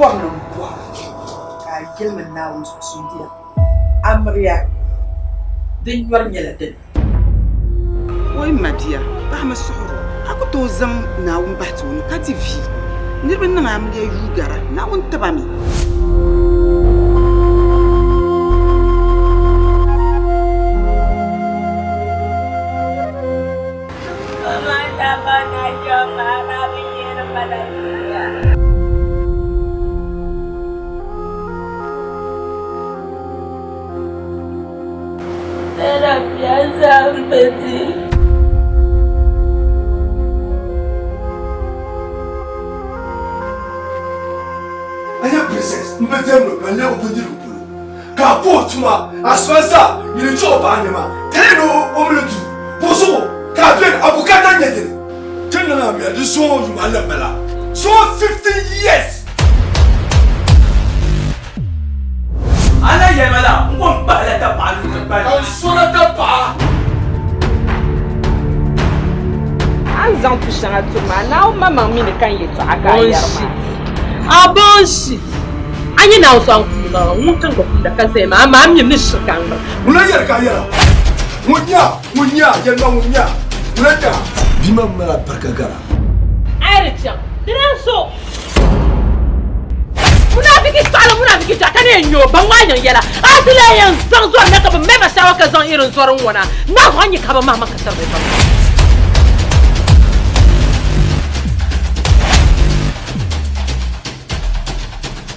bɔri ni m bɔh a ka a yɛli ma Naawuni suhusundiya, amiliya din nyɔri nyɛla dini? Oi m mabia, paɣimi suhir o. A ku tooi zaŋ Naawuni bahi ti o ni ka di vi. Niriba niŋ amiliya yuui gara, Naawuni tiba mi. A nyɛ princess m bi diɛmdi o ban leei o bindirigu polo ka a bo o tuma asiba zaa nyini n-chuɣi o paɣa nɛma ka leei ni o mili duu buɣisigu ka a beni a bukaata n-nyɛ dini. Ti niŋ a mia di zuŋɔ yuma ala m-bala zuŋɔ 15 years. A lahi yɛli ma la n ko m-pahila tapaɣa nuu ti bali. Ka n sɔla tapaɣa. A ni zaŋ tu shɛŋa turi ma, Naawuni maŋmaŋ mi ni ka n yɛtɔɣa ka a yɛri maa. A bullshit! A nya Naawuni so a ni kumdi maa, ŋun ka n gba kumda ka zaya maa, amaa a mi ni shiri ka n gba. Ŋuna yɛri ka a yɛra, Ŋun nya, ŋun nya, yɛlima ŋun nya, ŋuna nya. Bia maa mali alibarika gara. A yi di chaŋ, di daa so. Munafiki kpaɣili munafiki kpɛɣu ka ni yɛn nya o baŋ maa niŋ yɛla. A ti lahi yɛn zaŋ zɔri na ka bɛ mali ba shawa ka zaŋ irin zɔri n-ŋɔ na. Nazuɣu a ni nya ka bɛ mahima ka tiri bɛ baŋ.